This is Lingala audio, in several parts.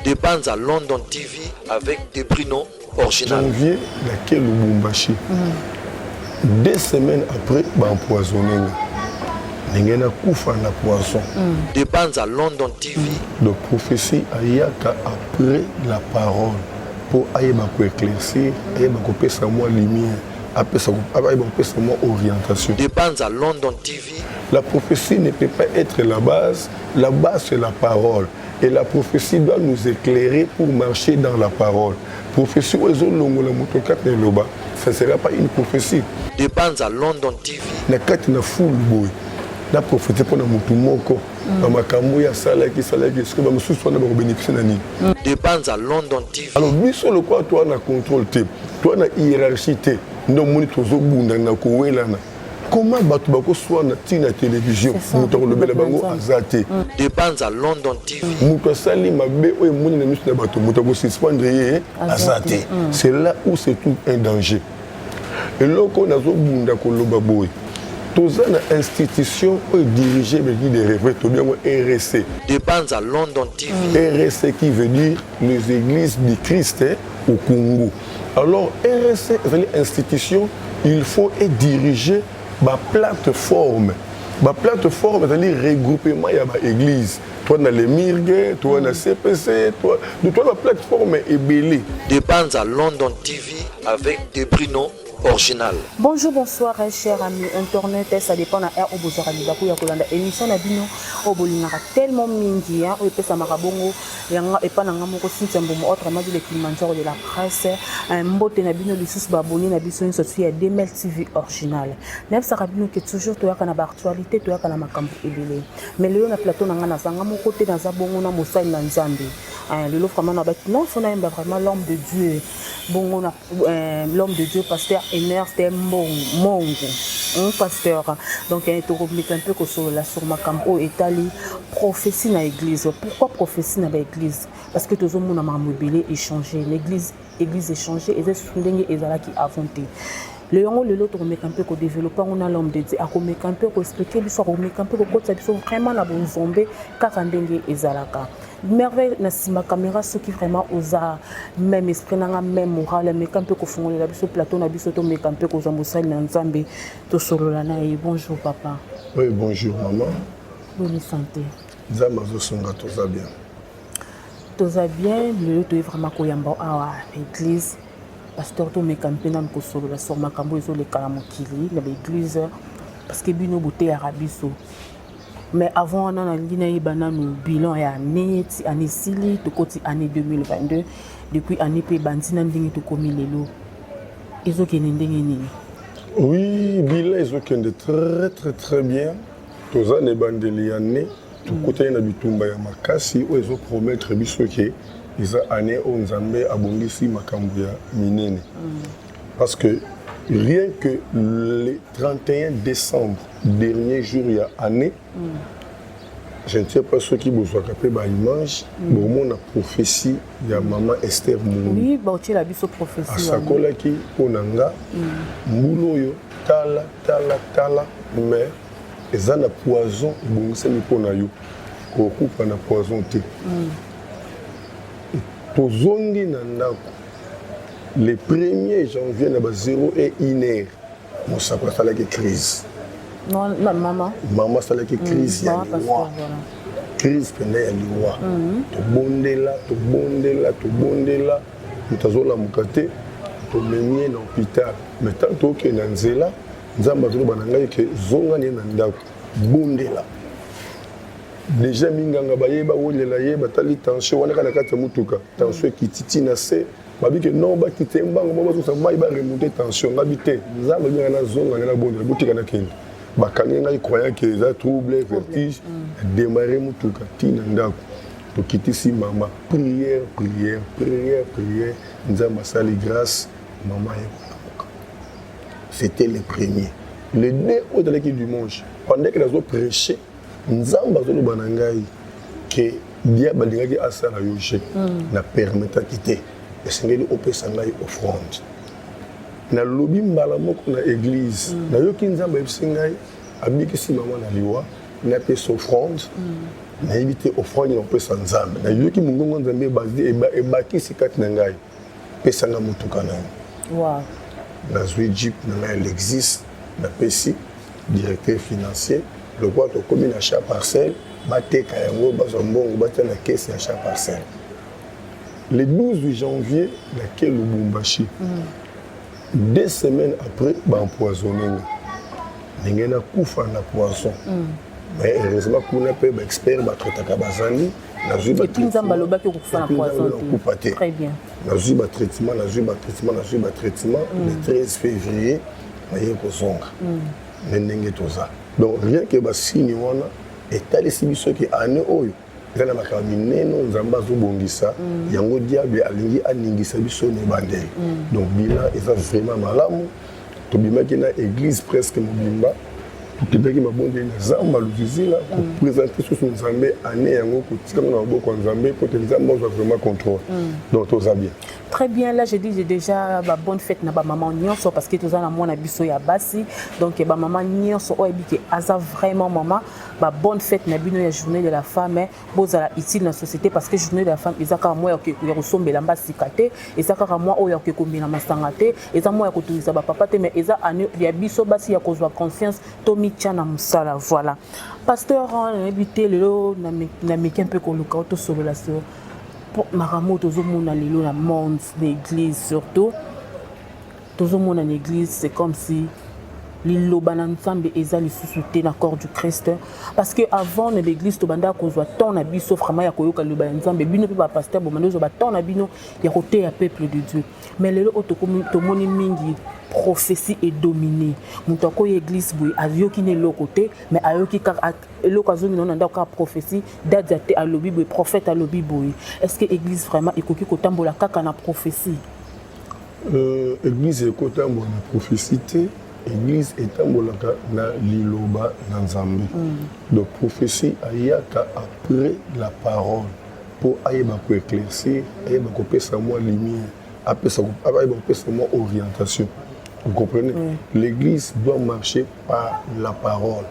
De Banza London TV avec Debrino original. Janvier nake Lubumbashi. 2 semaines après, baempoisonné nga, ndenge nakufa na poison. De Banza London TV. Donc prophétie ayaka après la parole mpo ayeba koéclaircir, ayeba kopesa mwa lumière, apesa, ayeba kopesa mwa orientation. De Banza London TV. La prophétie ne peut pas être la base. La base, c'est la parole, et la prophétie doit nous éclairer pour marcher dans la parole. Prophétie oyo ezolongola moto kati na eloba, ça ne sera pas une prophétie. De Banza London TV. Na kati na foule boye, na prophétie mpo na motu moko na makambo oyo asalaki salaki, soki bamosusu wana bakobénéficie na nini? De Banza London TV. Alors biso lokola toa na contrôle te, toa na hiérarchie te, nde omoni tozobunda na kowelana. Comment bato bakoswana ntina télévision, moto akolobela bango aza te? De Banza London TV. Moto asali mabe oyo emoni na miso na bato, moto akosuspendre ye aza te. C'est là où c'est tout un danger. Eloko nazobunda koloba boye, toza na institution oyo dirige l'église de réveil, tobengo RSC. De Banza London TV. RSC qui veut dire les églises du Christ au Congo. Alors RSC ezali institution, il faut ediriger baplateforme. Baplateforme ezali regroupement ya baéglise. Toa na Lemirgue, toa na CPC, toa na baplateforme ebele. De Banza London TV avec Debrino original. Bonjour, bonsoir, chers amis internet. Ça dépend na heure oyo bozwaka libaku ya kolanda émission na bino oyo bolingaka tellement mingi, oyo epesamaka bongo yanga epa na nga moko Cynthia Mbomo, autrement dit le Kilimanjaro de la presse. Mbote na bino lisusu, baabonnés na biso nyonso tu ya Demel TV original. Nayebisaka bino ke toujours toyaka na baactualité, toyaka na makambo ebele, mais lelo na plateau na nga nazanga moko te, naza bongo na mosali na Nzambe. Lelo vraiment na baki non, faut nayemba vraiment l'homme de Dieu bongo na l'homme de Dieu, pasteur Ernest Mongo, pasteur. Donc tokomeka mpe kosolola sur makambo oyo etali prophétie na église. Pourquoi prophétie na baéglise? Parce que tozomona makambo ebele échanger l'église, église échanger, eza susu ndenge ezalaki avant te. Yango lelo tokomeka mpe kodévelopper yango na l'homme de Dieu, akomeka mpe koexpliquer biso, akomeka mpe kokotisa biso vraiment na bonzombe kaka ndenge ezalaka merveille na nsima caméra. Soki vraiment oza même esprit nanga, même moral, ameka mpe kofongolela biso plateau na biso, tomeka mpe kozwa mosali na Nzambe, tosolola na ye. Bonjour papa. Oui, bonjour maman. Boni santé? Nzambe azosunga, toza bien. Toza bien. Lelo toye vraiment koyamba awa na église, pasteur, tomeka mpe nanu kosolola sur makambo ezoleka na mokili, na baéglise, parce que bino boteyaka biso. Mais avant wana, nalingi nayeba nanu bilan ya année. Ti année esili, tokoti année 2022. Depuis année mpe ebandi na ndenge tokomi lelo, ezokende ndenge nini? Oui, bilan ezokende très très très bien. Toza na ebandeli ya année, tokutani na bitumba ya makasi oyo ezopromettre biso ke eza année oyo Nzambe abongisi makambo ya minene, parce que rien que le 31 décembre, dernier jour ya année, je ne sais pas soki bozwaka mpe baimage, bomona prophétie ya mama Esther Mungu. Oui, baotiela biso prophétie. Asakolaki mpo na nga mbula oyo, tala tala tala, mais eza na poison ebongisami mpo na yo, kokufa na poison te. Tozongi na ndako le 1er janvier na ba 0 et 1 heure, mosako asalaki crise. Non, non, mama. Mama asalaki crise ya Mama liwa. Pasteur, voilà. Crise mpenza ya liwa. Tobondela, tobondela, tobondela, moto azolamuka te. Tomemi ye na hôpital, mais tant tokende na nzela, Nzambe azoloba na ngai ke zonga ye na ndako, bondela. Déjà minganga bayeba wolela ye, batali tension wana kaka na kati ya motuka, tension ekiti ntina se. Babi ke non, bakita ye mbango mo, bazosa mai, baremonte tension. Ngabi te, Nzambe abengaka nazonga ngai, nabondela, botika nakende. Bakangi ngai croyant ke eza trouble, vertige. Démarre motuka ntina ndako, tokitisi mama, prière, prière, prière, prière, Nzambe asali grâce, mama ye kolamuka. C'était le premier. Le deux oyo ezalaki dimanche, pendant ke nazo prêcher, Nzambe azoloba na ngai ke diable alingaki asala yo jeu, na permettaki te, esengeli opesa ngai offrande. Nalobi mbala moko na église, nayoki Nzambe ayebisi ngai abikisi mama na liwa, napesa offrande. Nayebi te offrande na kopesa Nzambe. Nayoki mongongo Nzambe ebakisi kati na ngai: pesanga motuka na yo. Nazwi jeep na ngai ya Lexus, napesi directeur financier. Lokola tokomi na chat parcelle, bateka yango, bazwa mbongo, batia na caisse ya chat parcelle. Le 12 janvier, nake Lubumbashi. 2 semaines après, baempoisonné nga, ndenge nakufa na poison. Mais heureusement, kuna mpe baexpert batraitaka bazali. Nazwi. Nzambe alobaki okufa na poison. Nakufa te. Nazwi batraitement, nazwi batraitement, nazwi batraitement. Le 13 février, naye kozonga nde ndenge toza. Donc rien que basigne wana etalisi biso ke année oyo eza na makambo minene oyo Nzambe azobongisa yango. Diable alingi aningisa biso na ebandeli. Donc bilan eza vraiment malamu. Tobimaki na église presque mobimba, tokendaki mabondeli na zamba Luzizila, koprésenter susu Nzambe année yango, kotikanga na maboko ya Nzambe po te Nzambe azwa vraiment contrôle. Donc toza bien. Très bien, là je dis, j'ai déjà ba bonne fête na ba maman nyonso, parce que toza na mwana biso ya basi. Donc ba maman nyonso oyo yebi ke aza vraiment maman, ba bonne fête na bino ya Journée de la femme. Bozala utile na société, parce que Journée de la femme eza kaka mwa ya kosombela mbasika te, eza kaka mwa oyo ya kokomela masanga te, eza mwa ya kotungisa bapapa te, mais eza année ya biso basi ya kozwa conscience, tomitya na mosala. Voilà, pasteur, nayebi te, lelo nameki mpe koluka tosolola sur makambo oyo tozomona lelo na monde, na église surtout. Tozomona na église, c'est comme si liloba na Nzambe eza lisusu te na corps du Christ, parce que avant, na l'église, tobandaka kozwa temps na biso vraiment ya koyoka liloba ya Nzambe. Bino mpe bapasteur, bomanda ozwa batemps na bino ya koteya peuple de Dieu. Mais lelo oyo tomoni mingi prophétie edomine. Moto akoya église boye, ayoki na eloko te, mais ayoki kaka eloko, azongi nano na ndako, kaka prophétie dadia te, alobi boye, prophète alobi boye. Est ce que église vraiment ekoki kotambola kaka na prophétie? Église ekotambola na prophétie te. Église etambolaka na liloba na Nzambe. Donc prophétie ayaka après la parole, mpo ayeba koéclaircir, ayeba kopesa mwa lumière, apesa, ayeba kopesa mwa orientation. Vous comprenez? L'église doit marcher par la parole.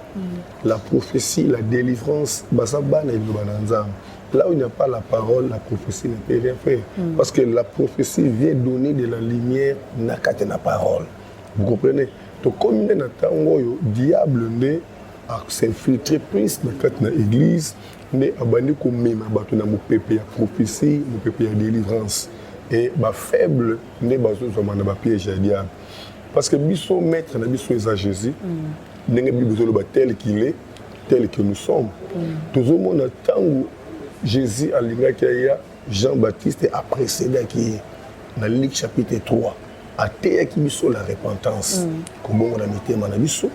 La prophétie, la délivrance, baza bana liloba na Nzambe. Là où il n'y a pas la parole, la prophétie ne peut rien faire. Parce que la prophétie vient donner de la lumière na kati na parole. Vous comprenez? Tokomi nde na ntango oyo diable nde s'infiltre plus na kati na église, nde abandi komema bato na mopepe ya prophétie, mopepe ya délivrance, et bafaible nde bazozwama na bapiège ya diable. Parce que biso, maître na biso eza Jésus. Ndenge Bible ezoloba, tel qu'il est, tel que nous sommes. Tozomona ntango Jésus alingaki aya, Jean Baptiste aprécédaki ye na Luc chapitre 3, ateyaki biso la repentance, kobongola mitema na biso,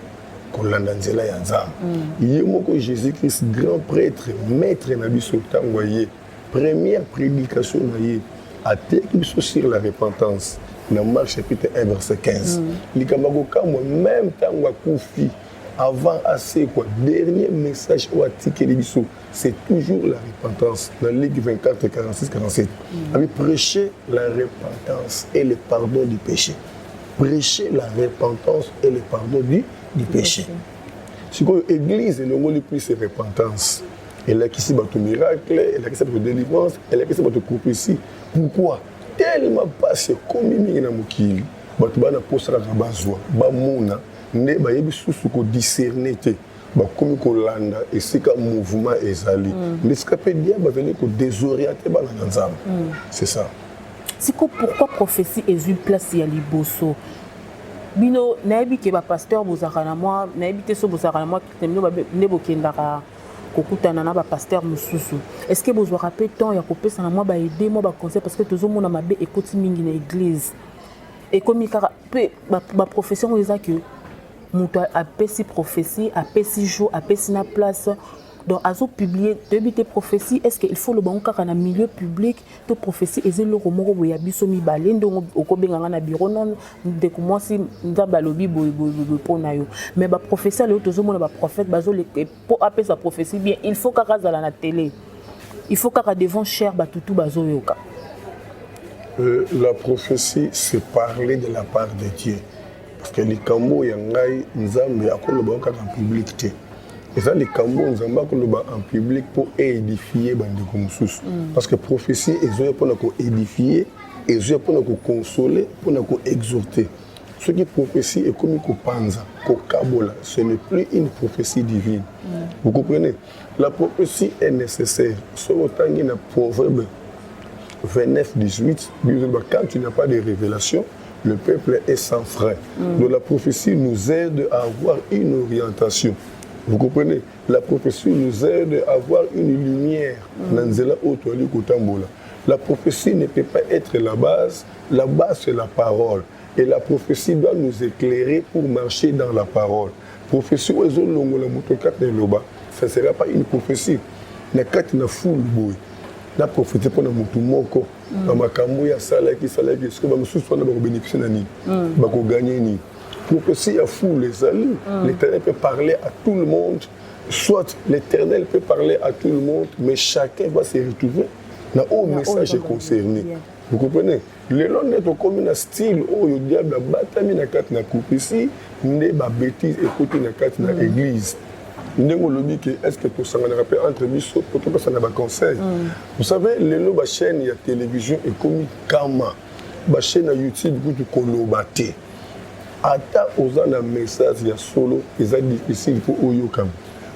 kolanda nzela ya Nzambe. Ye moko Jésus Christ, grand prêtre, maître na biso, ntango aye, première prédication na ye, ateyaki biso sur la repentance na Marc chapitre 1 verset 15. Likambo ya kokamwa, même ntango akufi, avant asekwa, dernier message oyo atikeli biso, c'est toujours la repentance. Na Luc 24 46 47, abi prêcher la repentance et le pardon du péché. Prêcher la repentance et le pardon du péché. Sikoyo église elongoli plus repentance, elakisi bato miracle, elakisi bato délivrance, elakisi bato prophétie. Pourquoi? Tellement pasi ekomi mingi na mokili, bato bana posa kaka bazwa, bamona, nde bayebi susu kodiscerne te. Bakomi kolanda esika mouvement ezali, nde esika mpe diable azali kodésorienter bana na Nzambe. C'est ça. Siko pourquoi prophétie ezwi place ya liboso? Bino nayebi ke bapasteur bozalaka na mwa, nayebi te so bozalaka na mwa bino nde bokendaka kokutana na bapasteur mosusu. Est ce que bozwaka mpe temps ya kopesa na mwa baidées, mwa baconseil? Parce que tozomona mabe ekoti mingi na église, ekomi kaka mpe baprophétie yango. Eza ke moto apesi prophétie, apesi jour, apesi na place, donc azopublier. Toyebi te, prophétie, est ce que il faut lobango kaka na milieu public, to prophétie eza eloko moko boye ya biso mibale, ndongo okobenganga na bureau: non, ndeko mwasi, Nzambe alobi boye boye boye mpo na yo? Mais baprophétie lelo, tozomona baprophète mpo apesa prophétie bien, il faut kaka azala na télé, il faut kaka devant chaire, batutu bazoyoka. La prophétie, c'est parler de la part de Dieu, parce que likambo ya ngai, Nzambe akoloba kaka en public te. Eza likambo Nzambe akoloba en public mpo édifier bandeko mosusu, parce que prophétie ezoya mpona koédifier, ezoya mpona koconsoler, mpona koexhorter. Soki prophétie ekomi kopanza, kokabola, ce n'est plus une prophétie divine. Vous comprenez? La prophétie est nécessaire. Soki otangi na Proverbe 29 18, Bible: quand tu n'as pas de révélation, le peuple est sans frein. Donc la prophétie nous aide à avoir une orientation. Vous comprenez? La prophétie nous aide à avoir une lumière na nzela oyo toali kotambola. La prophétie ne peut pas être la base. La base, c'est la parole, et la prophétie doit nous éclairer pour marcher dans la parole. Prophétie oyo ezolongola moto kati na eloba, ça ne sera pas une prophétie. Na kati na foule boye, na prophétie mpona motu moko na makambo oyo asalaki salaki, soki bamosusu wana bakobénéficie na nini? Bakoganye nini? Prophétie ya foule ezali. L'Éternel peut parler à tout le monde, soit l'Éternel peut parler à tout le monde, mais chacun va se retrouver na oyo message est concerné. Vous comprenez? Lelo nde tokomi na style oyo diable abatami na kati na prophétie, nde babêtise ekoti na kati na église. Ndenge olobi ke est ce que tosanganaka mpe entre biso po topesana baconseil, vous savez, lelo bachaîne ya télévision ekomi kama, bachaîne ya YouTube kutu koloba te. Ata oza na message ya solo, eza difficile mpo oyokama.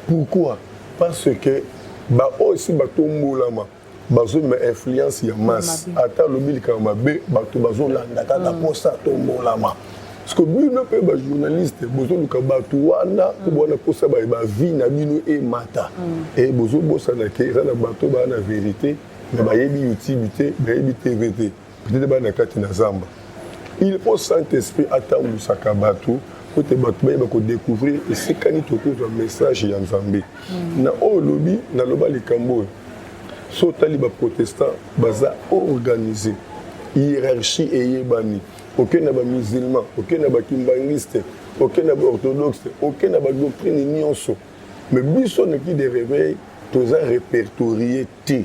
Pourquoi? Parce que baoyo esi batombolama, bazomema influence ya masse. Ata alobi likambo mabe, bato bazolanda kaka mposa atombolama. Parce que bino mpe bajournaliste bozoluka bato wana mpo bwana mposa bavie na bino emata. E bozobosana ke eza na bato baa na vérité, mais bayebi YouTube te, bayebi TV te, peut-être baa na kati na zamba. Il faut Saint-Esprit atambwisaka bato po te bato bayeba kodécouvrir esika nini tokozwa message ya Nzambe. Na oyo olobi, naloba likambo oyo: so otali baprotestant, baza organisé, hiérarchie eyebani. Oke na bamusulman, oke na bakimbangiste, oke na baorthodoxe, oke na badoctrine nyonso, mais biso na église de réveil toza répertorié te.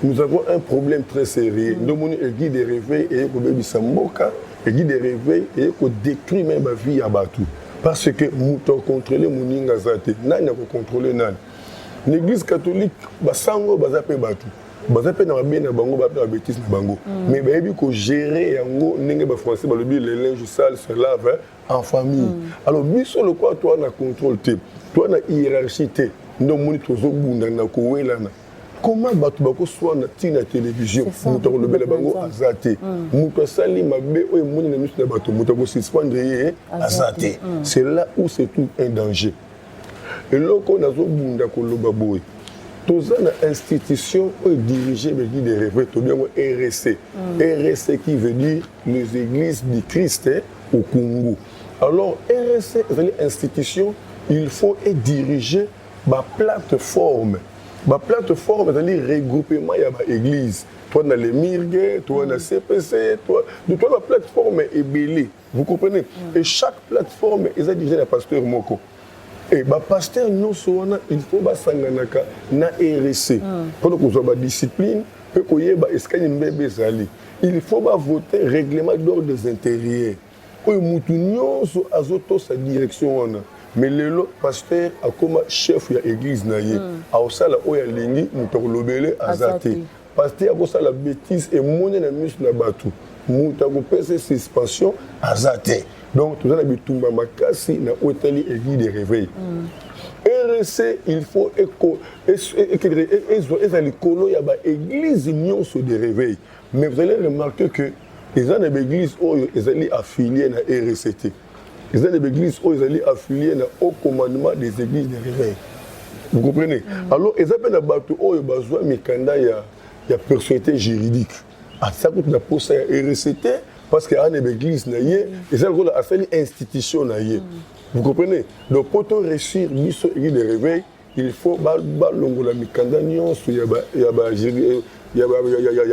Nous avons un problème très sérieux. Ndomoni église de réveil eye kobebisa mboka, église de réveil eye kodétruire même bavie ya bato, parce que moto akontrole moninga aza te. Nani akokontrole nani? Na église catholique, basango baza mpe bato, baza mpe na mabe na bango, baza mpe na babêtise na bango, mais bayebi kogérer yango. Ndenge bafrançais balobi, le linge sale se lave en famille. Alors biso, lokola toa na contrôle te, toa na hiérarchie te, nde omoni tozobunda na kowelana. Comment bato bakoswana ntina télévision? Moto akolobela bango aza te. Moto asali mabe oyo emoni na miso na bato, moto akosuspendre ye aza te. C'est là où c'est tout un danger. Eloko oyo nazobunda koloba boye: toza na institution oyo dirige baéglise de réveil, tobi yango RC. RC qui veut dire les églises du Christ au Congo. Alors RC ezali institution, il faut ediriger baplateforme. Baplateforme ezali regroupement ya baéglise. Toi na lemirgue, toi na CPC, toi toi baplateforme ebele. Vous comprenez? Et chaque plateforme eza dirigé na pasteur moko. E bapasteur nyonso wana, il faut basanganaka na RC mpona kozwa badiscipline mpe koyeba esika nini mbebe ezali. Il faut bavote règlement d'ordre intérieur oyo mutu nyonso azotosa direction wana. Mais lelo pasteur akóma chef ya église na ye, aosala oyo alingi, moto akolobele aza te. Pasteur akosala bêtise, emoni na miso na bato, moto akopesa suspension aza te. Donc toza na bitumba makasi na oyo etali église de réveil. RC, il faut eza likolo ya baéglise nyonso de réveil. Mais vous allez remarquer que eza na baéglise oyo ezali affilié na RC te, eza na baéglise oyo ezali affilié na Haut Commandement des églises de réveil. Vous comprenez? Alors eza mpe na bato oyo bazwa mikanda ya personnalité juridique, aza kutu na posa ya RC te, parce que aa na baéglise na ye, eza lokola asali institution na ye. Vous comprenez? Donc po to réussir biso église de réveil, il faut balongola mikanda nyonso ya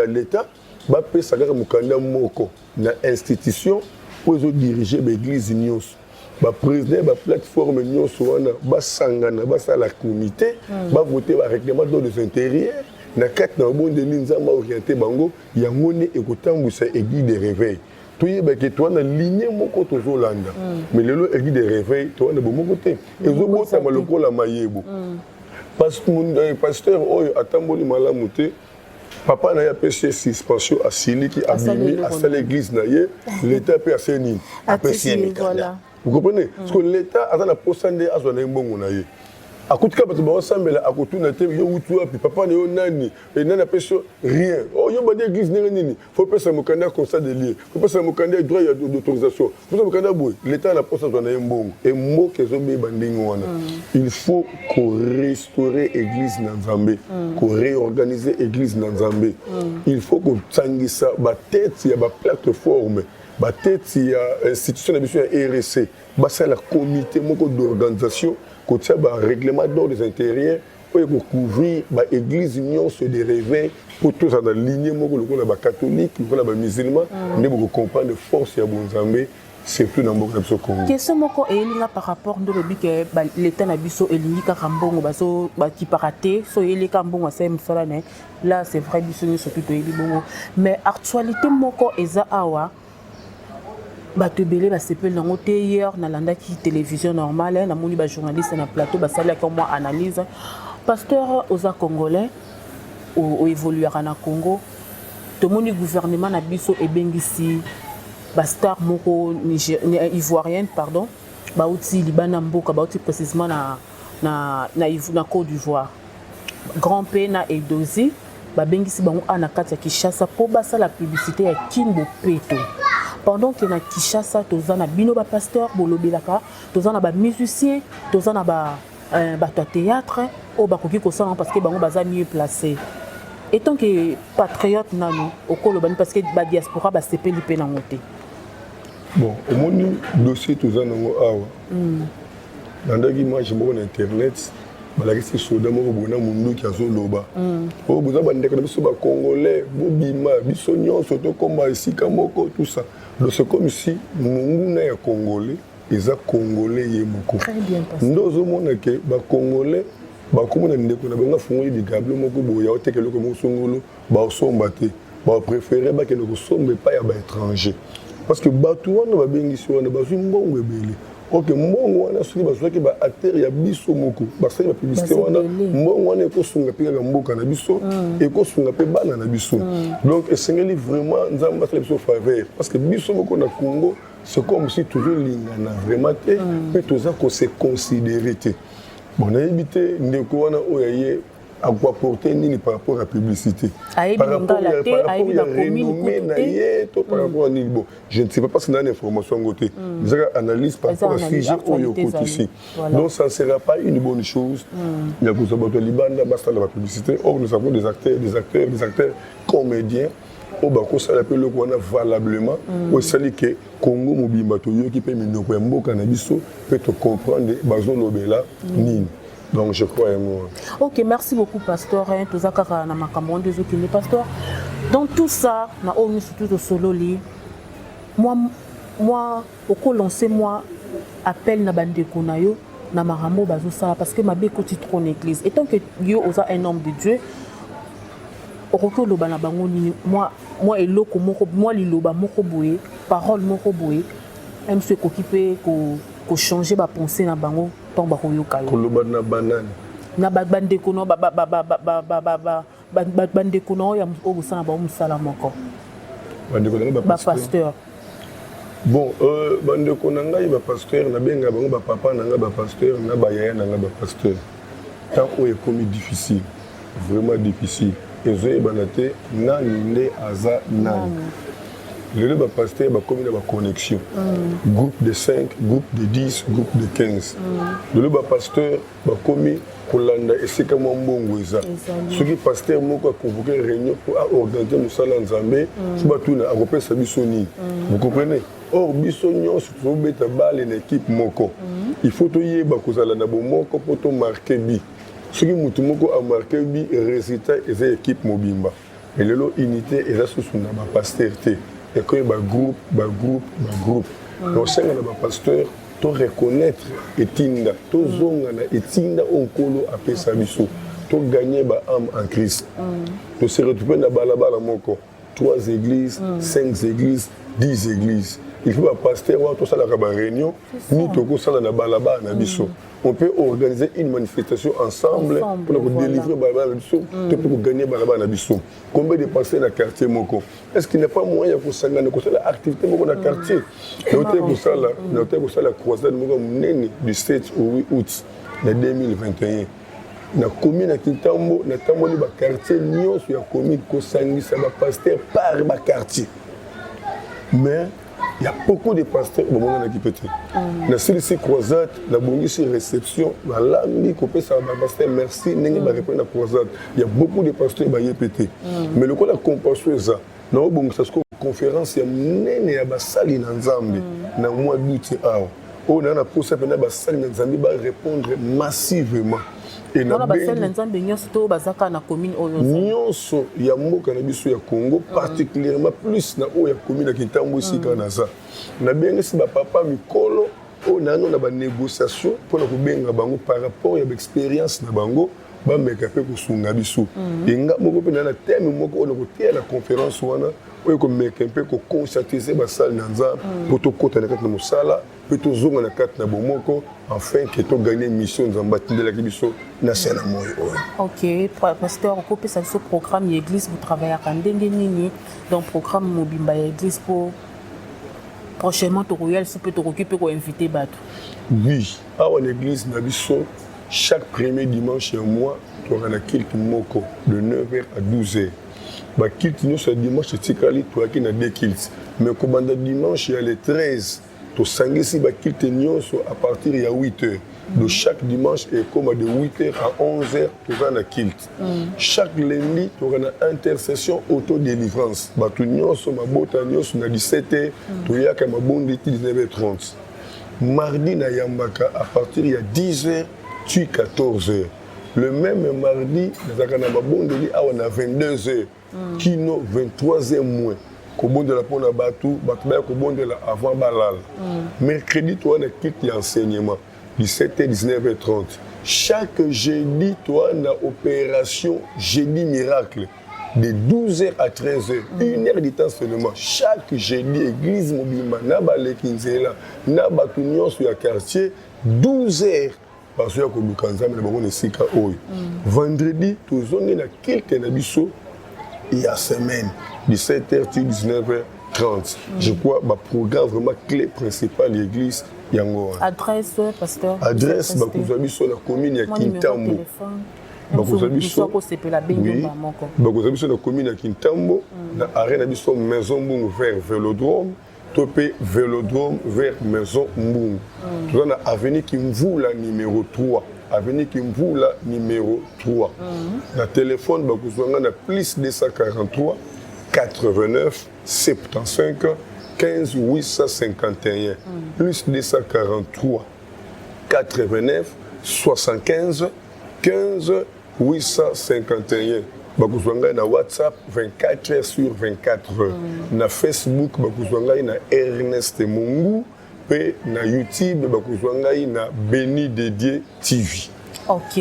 l'État, bapesa kaka mokanda moko na institution oyo ezodirige baéglise nyonso. Baprésident baplateforme nyonso wana basangana, basala comité, bavote barèglement d'ordre intérieur. Na kati na babondeli, Nzambe aoriente bango, yango nde ekotambwisa église de réveil. Toyeba ke toza na lignée moko tozolanda. Mais lelo, église de réveil, toza na bomoko te, ezobotama lokola mayebo. Pasteur oyo atamboli malamu te, papa na ye apesi ye suspension, asiliki, abimi, asali église na ye. L'état mpe asali nini? Apesi ye mikanda. Vous comprenez? Parce que l'état aza na posa nde azwa na ye mbongo na ye. Akutika bato baosambela, akotuna te yo wuti wapi, papa na yo nani, nani apesi yo, rien. Oh, yo bandi église ndenge nini? Faut pesa mokanda ya constat de lieu, faut pesa mokanda ya droit ya d'autorisation, faut pesa mokanda boye. L'état na posa azwa na ye mbongo. E mboka ezobeba ndenge wana. Il faut korestaurer église na Nzambe, koréorganiser église na Nzambe. Il faut kosangisa batete ya baplateforme, batete ya institution na biso ya RC, basala comité moko d'organisation, kotia barèglement d'ordre intérieur oyo ekocouvrir baéglise nyonso de réveil, mpo tozala na ligne moko lokola bacatholique, lokola bamusulman, nde bokocomprendre force ya bonzambe, surtout na mboka na biso Congo. Question moko eyelinga par rapport nde olobi ke l'état na biso elingi kaka mbongo, bazo bakipaka te. So eyeli kaka mbongo, asali mosala na ye. Là, c'est vrai, biso nyonso tu toyebi bongo. Mais actualité moko eza awa, bato ebele basepeli nango te. Hier nalandaki télévision normale, namoni bajournaliste na plateau basalaki mwa analyse. Pasteur, oza congolais, oévoluaka na Congo. Tomoni gouvernement na biso ebengisi bastar moko ivoirienne, pardon, bauti libanda mboka, bauti précisément na Côte d'Ivoire, Grand P na Edozi. Babengisi bango a na kati ya Kinshasa mpo basala publicité ya Kin Bopeto, pendant ke na Kinshasa toza na bino bapasteur bolobelaka, toza na bamusicien, toza na bato ya théâtre oyo bakoki kosala, parce que bango baza mieux placé. Étant que patriote nano, okoloba nini? Parce que badiaspora basepeli mpe nango te. Bon, omoni dossier toza nango awa. Nandaki image moko na internet, balakisi soda moko boye na munduki, azoloba: "Oyo boza bandeko na biso bacongolais, bobima, biso nyonso tokóma esika moko", tout ça. Donc c'est comme si monguna ya congolais eza congolais ye moko. Nde ozomona ke bacongolais bakomona ndeko na bango afungoli ligablo moko boye, aoteka eloko moko songolo, baosomba te, bapréféré bakende kosomba epai ya baétranger, parce que bato wana babengisi wana bazwi mbongo ebele. Ok, mbongo wana, soki bazwaki baacteur ya biso moko, basali bapublicité wana, mbongo wana ekosunga mpe kaka mboka na biso, ekosunga mpe bana na biso. Donc esengeli vraiment Nzambe asala biso faveur, parce que biso moko na Congo, c'est comme si tozolingana vraiment te, mpe toza kose considérer te. Bon, nayebi te ndeko wana oyo aye akoapporte nini par rapport à publicité, par rapport ya renommée na ye, to par rapport à nini. Bon, je ne sais pas, parce que na information yango te, ezaka analyse par rapport à sujet oyo okotisi. Donc ça ne sera pas une bonne chose ya kozwa bato ya libanda basala bapublicité. Or nous avons des acteurs, des acteurs, des acteurs comédiens oyo bakosala mpe eloko wana valablement, oyo esali ke Congo mobimba toyoki mpe minoko ya mboka na biso mpe tocomprendre bazolobela nini. Donc je crois yango wana. Ok, merci beaucoup, pasteur. Toza kaka na makambo wana ezokende. Pasteur, dans tout ça, na oyo nyonso tu tosololi, mwa okolance mwa appel na bandeko na yo na makambo oyo bazosala, parce que mabe ekoti trop na église. Étant que yo oza un homme de Dieu, okoki oloba na bango nini? Mwa eloko moko, mwa liloba moko boye, parole moko boye, mosu ekoki mpe kochange bapensée na bango ntango bakoyoka yo. Koloba na banani? Na bandeko na bandeko na oyo oyo bosala bango mosala moko. Bandeko na ngai? Bapasteur. Bon, bandeko na ngai bapasteur, nabenga bango bapapa na ngai bapasteur, na bayaya na ngai bapasteur. Tant oyo ekomi difficile, vraiment difficile, ezoyebana te nani nde aza nani. Lelo bapasteur bakomi na baconnexion, groupe de 5, groupe de 10, groupe de 15. Lelo bapasteur bakomi kolanda esika mwa mbongo eza. Soki pasteur moko aconvoke réunion mpo aorganize mosala ya Nzambe, so batuna akopesa biso nini. Vous comprenez? Or biso nyonso tozobeta bale na équipe moko. Il faut toyeba kozala na bomoko mpo tomarke but. Soki motu moko amarke but, résultat eza équipe mobimba. Mais lelo unité eza susu na bapasteur te, ekomi bagroupe, bagroupe, bagroupe. Donc osenga na bapasteur to reconnaître etinda, tozonga na etinda oyo Nkolo apesa biso, toganye baâme en Christ. Tose retrouve na balabala moko. Trois églises, cinq églises, 10 églises. Il faut bapasteur wana tosalaka baréunion ni tokosala na balabala na biso. On peut organiser une manifestation ensemble mpona kodélivrer balabala na biso to mpe kogagner balabala na biso. Combien de pasteurs na quartier moko? Est ce qu'il n'y a pas moyen ya kosangana, kosala activité moko na quartier? Naote kosala croisade moko ya monene du 7 au 8 août na 2021 na commune ya Kintambo. Natamboli baquartier nyonso ya commune, kosangisa bapasteur par baquartier, mais il y a beaucoup de pasteurs bamonanaki mpe te. Nasilisi croisade, nabongisi réception, nalambi kopesa bapasteur merci ndenge barépondre na croisade. Il y a beaucoup de pasteurs baye mpe te. Mais lokola compassion eza, naobongisa sikoyo conférence ya monene ya basali na Nzambe na mois d'août awa. Oyo naa na posa mpena basali na Nzambe barépondre massivement. Wana basali na Nzambe nyonso to baza kaka na commune oyo? Nyonso ya mboka na biso ya Congo, particulièrement plus na oyo ya commune ya Kintambo esika naza. Nabengisi bapapa mikolo oyo nano na banégociation mpona kobenga bango par rapport ya baexpérience na bango, bameka mpe kosunga biso. Enga moko mpe naa na thème moko oyo na koteya na conférence wana, oyo komeka mpe koconscientiser basali na Nzambe mpo tokɔta na kati na mosala mpe tozonga na kati na bomoko, afin ke togagner mission Nzambe atindelaki biso na se na moi oyo. Ok, pasteur, okopesa biso programme ya église? Botravaillaka ndenge nini? Donc programme mobimba ya église, mpo prochainement tokoya lisusu mpe tokoki mpe koinvite bato. Oui, awa na église na biso, chaque premier dimanche ya mois toyaka na culte moko de 9h à 12h. Baculte nyonso ya dimanche etikali, toyaki na deux culte, mais kobanda dimanche ya le 13, tosangisi baculte nyonso à partir ya 8 heures. Donc chaque dimanche ekóma de 8 heures à 11 heures, toza na culte. Chaque lundi toza na intercession autodélivrance, bato nyonso, mabota nyonso, na 17 heures toyaka mabondi ti 19 h 30. Mardi nayambaka à partir ya 10 heures ti 14 heures. Le même mardi nazalaka na mabondeli awa na 22 heures kino 23 heures moins, kobondela mpona bato, bato baya kobondela avant balala. Mercredi toza na culte ya enseignement, 17h 19h30. Chaque jeudi toza na opération Jeudi Miracle de 12h à 13h, une heure de temps seulement. Chaque jeudi, église mobimba na baleki nzela na bato nyonso ya quartier, 12h bazoya koluka Nzambe na bango na esika oyo. Vendredi tozongi na culte na biso ya semaine, 17h ti 19h30. Je crois baprogramme vraiment clé principale ya église yango wana. Adresse, pasteur? Adresse, bakozwa biso na commune ya Kintambo. Bakozwa biso, bakozwa biso na commune ya Kintambo, na arrêt na biso Maison Mbungu vers Vélodrome to mpe Vélodrome vers Maison Mbungu. Toza na avenue Kimvula numéro 3, avenue Kimvula numéro 3. Na téléphone bakozwa nga na plus 243 89 75 15 851, plus 243 89 75 15 851. Bakozwa ngai na WhatsApp 24 heures sur 24 heures. Na Facebook bakozwa ngai na Ernest Mongu, mpe na YouTube bakozwa ngai na Béni de Dieu TV. Ok,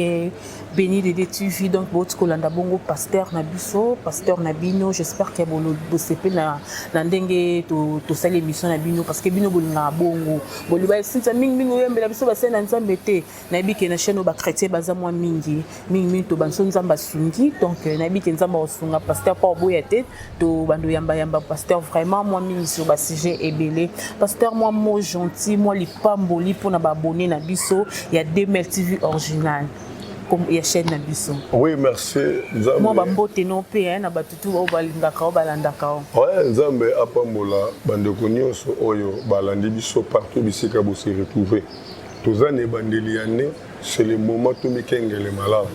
Béni de Dieu TV. Donc boti kolanda bongo pasteur na biso, pasteur na bino. J'espère ke bosepe na ndenge tosali émission na bino, parce que bino bolingaka bongo, boloba esinza mingimingi, oyembela biso basali na Nzambe te. Nayebi ke na chaîne oyo bachrétien baza mwa mingi mingimingi, to banso Nzambe asungi. Donc nayebi ke Nzambe akosunga pasteur mpo oboya te. To bando yambayamba pasteur vraiment mwa mingi sur basujet ebele. Pasteur, mwa mot gentil, mwa lipamboli mpona baabonné na biso ya 2000 TV original ya chaîne na biso. Oui, merci. Nzambe mwa bambote no mpe na bato tu oyo balingaka, oyo balandaka o. Ouais, Nzambe apambola bandeko nyonso oyo balandi biso partout bisika bose retrouve. Toza na ebandeli ya ne, c'est le moment tomikengele malamu.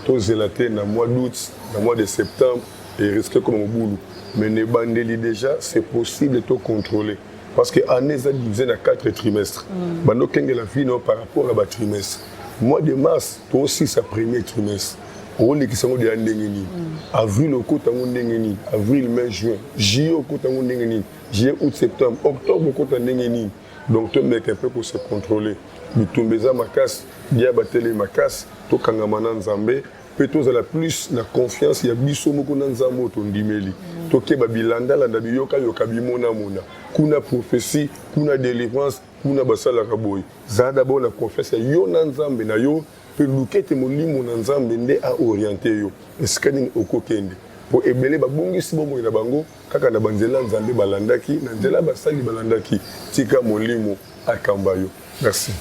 Tozela te na mois d'août, na mois de septembre erisque koma mobulu, mais na ebandeli déjà c'est possible tocontrôler, parce que année eza divisé na 4 trimestres. Bando okengela vie no par rapport à batrimestre. Mois de mars toosisa premier trimestre, olekisa yango deya ndenge nini? Avril okota yango ndenge nini? Avril, mai, juin, juillet okota yango ndenge nini? Juillet, août, septembre, octobre okota ndenge nini? Donc tomeka mpe kose contrôler. Bitumba eza makasi, dia batelemi makasi, tokangama na Nzambe. Mpe tozala plus na confiance ya biso moko na Nzambe oyo tondimeli. Tokeba bilandalanda, biyokayoka, bimonamona kuna, prophétie kuna, délivrance kuna, basalaka boye. Zala d'abord na confiance ya yo na Nzambe na yo, mpe luka ete Molimo na Nzambe nde aoriente yo esika nini okokende, mpo ebele babongisi bomoi na bango kaka na banzela Nzambe balandaki, na nzela basali balandaki. Tika Molimo akamba yo. Merci.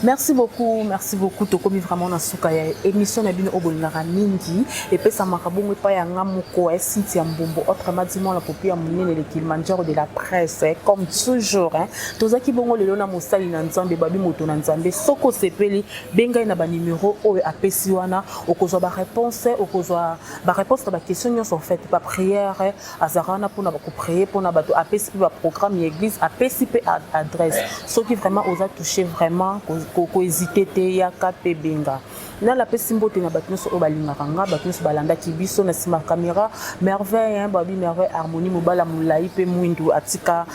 Merci beaucoup, merci beaucoup. Tokomi vraiment na suka ya émission na bino oyo bolingaka mingi, epesamaka bongo epai ya nga moko, Cynthia Mbombo, autrement dit mwana popi ya monene, le Kilimanjaro de la presse, comme toujours, hein. Tozaki bongo lelo na mosali na Nzambe, babi moto na Nzambe. Soki osepeli, bengai na banimero oyo apesi wana, okozwa baréponse, okozwa baréponse na baquestion nyonso. En fait, baprière, azalaka wana mpona koprier mpona bato. Apesi mpe baprogramme ya église, apesi mpe adresse. Soki vraiment oza touché, vraiment kohésite te, yaka mpe benga. Nalapesi mbote na bato nyonso oyo balingaka nga, bato nyonso balandaki biso na nsima caméra. Merveille, hein, babi Merveille Harmonie, mobala molai mpe mwindu, atika,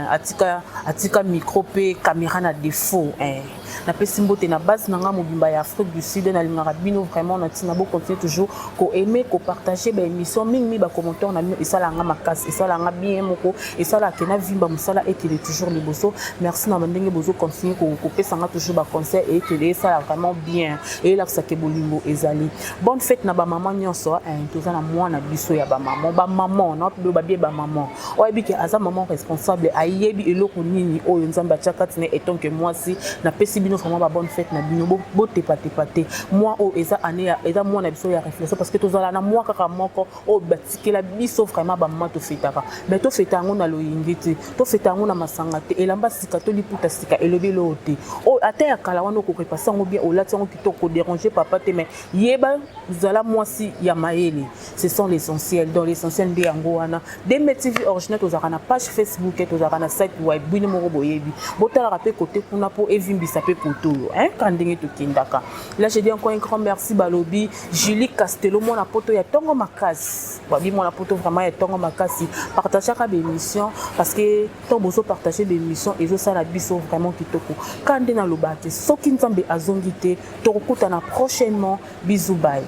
atika, atika micro mpe caméra na défaut, hein. Napesi mbote na base na nga mobimba ya Afrique du Sud. Nalingaka bino vraiment na ntina. Bocontinue toujours koaime, kopartage baémission mingi. Bacommentaire na bino esalaka nga makasi, esalaka nga bien moko, esalaka na vimba mosala ekende toujours liboso. Merci na bandenge bozocontinue kopesa nga toujours baconseil, ekende, esala vraiment bien, eyelakisaka bolingo ezali. Bonne fête na bamama nyonso. Toza na mwana biso ya bamama, bamama na babie, bamama oyebi ke aza mama responsable, ayebi eloko nini oyo Nzambe atia kati na etonke mwasi. Napesi bino vraiment babonne fête na bino. Botepatepa te, mwa oyo eza année, eza mwana biso ya réflexion, parce que tozala na mwa kaka moko oyo batikela biso. Vraiment bamama, tofetaka, mais tofeta yango na loyingi te, tofeta yango na masanga te. Elamba sika to liputa sika elobi eloo te. Oyo ata ya kala wana, okoki yango bien, olati yango kitoko, kodéranger papa te, mais yeba zala mwasi ya mayele. Ce sont l'essentiel. Donc l'essentiel nde yango wana. Deme TV original, tozalaka na page Facebook, tozalaka na site web. Bino moko boyebi, botalaka mpe kote kuna mpo evimbisa mpe kote oyo ka ndenge tokendaka. Là, je dis encore un grand merci. Balobi Julie Castello, mwana poto ya ntongo makasi, babi mwana poto vraiment ya ntongo makasi. Partageaka baémission, parce que ntango bozopartage baémission, ezosala biso vraiment kitoko. Ka nde nalobaka te, soki Nzambe azongi te, tokokutana prochainement. Bisous, bye.